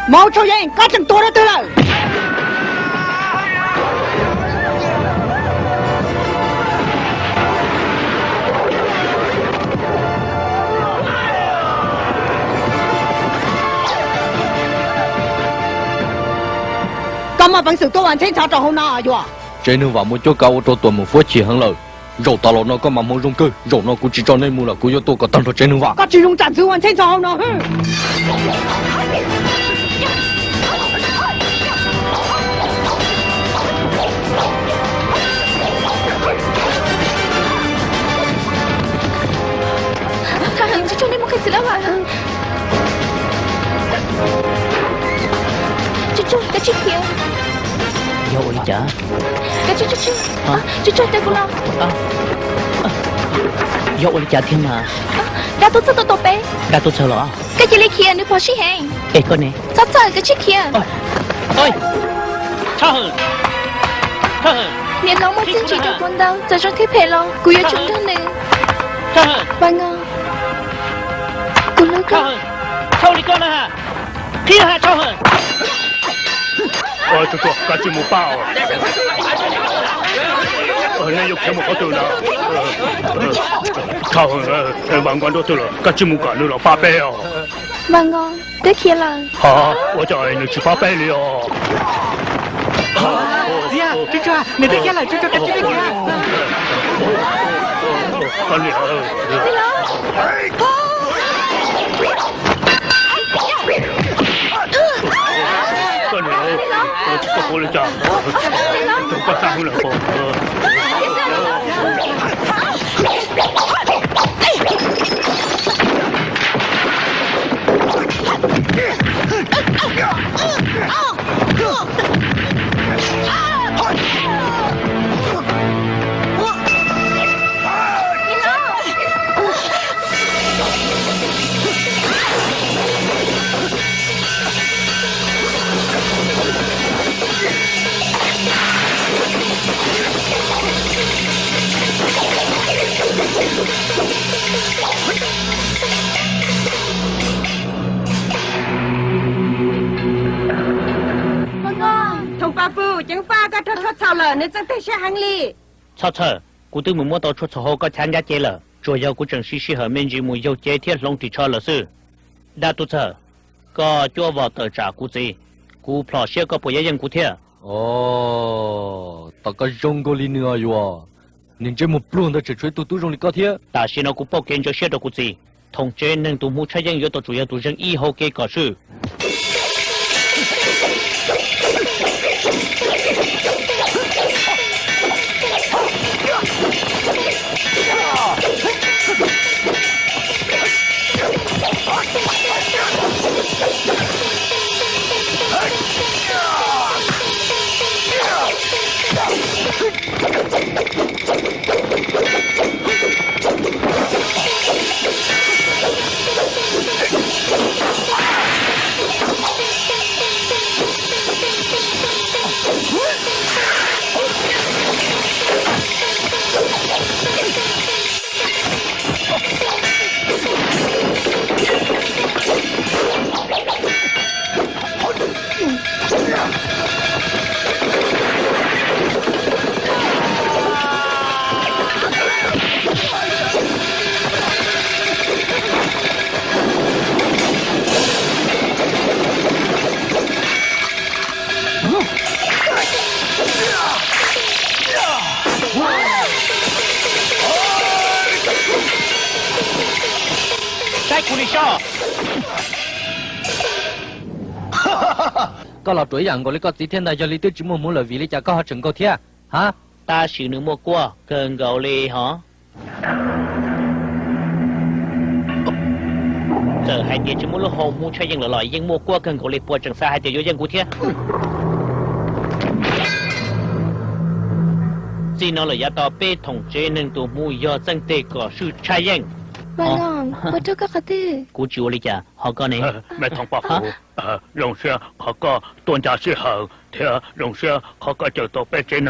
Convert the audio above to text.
Mauv Tshau Yeej, koj tseem tua dab twg lawm? Koj muaj peev xwm tuaj ua ntxheb ntxhov rau hauv no yuav? Tsev neeg vam muaj cuab kav ua rau tuam mus fuab chim heev lawm. Zaum tas los no koj mas hmoov zoo kawg, zaum no kuv tsis tso nej mus lawm, kuv yuav tua kom tag nrho tsev neeg vam. Koj tsis zoo tsam ntxwv ua ntxheb ntxhov hauv no. Thaj Heev, tsis tso nej mus qhia txiv lawv vam. Tsuj Tsuag, koj tsis khiav. Yog ua li cas? Tsuj Tsuag, tsuj tsuag, caw kuv los. Yog ua li cas thiab mas? Dab tuaj txhawj tuaj tua peb. Dab tuaj txhawj los? Koj cia li khiav, nws phom sij heev. Es koj ne? Txhob txhawj, koj tsis khiav. Niam laus muaj txiaj ntsig rau kuv ntau, txawm zoo thiab phem los kuv yuav tsum nrog nws. Vas Ngos, kuv hlub koj. Txhob ua li koj na. Qhib ha Tshau Heev. Tsuj Tsuag, koj tsis mus pab os. Nej yuav khiav mus qhov twg na? Tshau Heev, Vas Ngos nrog twg lawm, koj tsis mus kom nws los pab peb os. Vas Ngos twb khiav lawm. Hov, ua cas nws tsis pab peb li os? Txiv, Tsuj Tsuag, nws twb khiav lawm, Tsuj Tsuag, koj tsis khiav. Koj niam, koj ua li cas? Koj txaj heev lawm pob? Thoom Paj Pug, ceev faj, koj raug tshuaj txhaum lawm, nws txawj teg siab heev li. Txhob txhawj, kuv twb mus muab tau tshuaj txhaum hauv koj chav nkab cev lawm, tsuas yog kuv tseem siv sij hawm me ntsis mus yaug cev thiab hloov ris tsho lawm xwb. Dab tuaj txhawj, koj cuab vos tawm tsam kuv txiv, kuv plhom siab koj puas yuav yeej kuv thiab. Os, tom koj zoo nkaus li nws os yuav. Niag ntsej muag pluag ntawd tseem tshuav ib tug tub zoo li koj thiab. Tam sim no kuv pauj kev ntsaws siab rau kuv txiv. Thoom tsev neeg tus hmuv tshaj yeej yuav tau tsum yog tus zeeg ib hauv kev kom swj. Saib kuv li soj. Koj los ruam ib yam nkaus li koj txiv thiab ntag, yog li twb tsis muaj hmuv lawm vim li cas koj ho tseem nkaug thiab? Ha, tab sis nws muaj kuab kawg nkaus li hov. Txawm hais tias tsis muaj lub hau hmuv tshaj yeej lawm los yeej muaj kuab kawg nkaus li, puas tseem xav hais tias yuav yeej kuv thiab? Txij no lawm yav tod peb thoom tsev neeg tus hmuv yog txeej teg kom swj tshaj yeej. Kuv tsis ua li cas, ho koj ne? Me Thoom Paj Pug, zoo siab qhov koj tuaj ncaj sij hawm thiab zoo siab qhov koj cawm tau peb tsev neeg.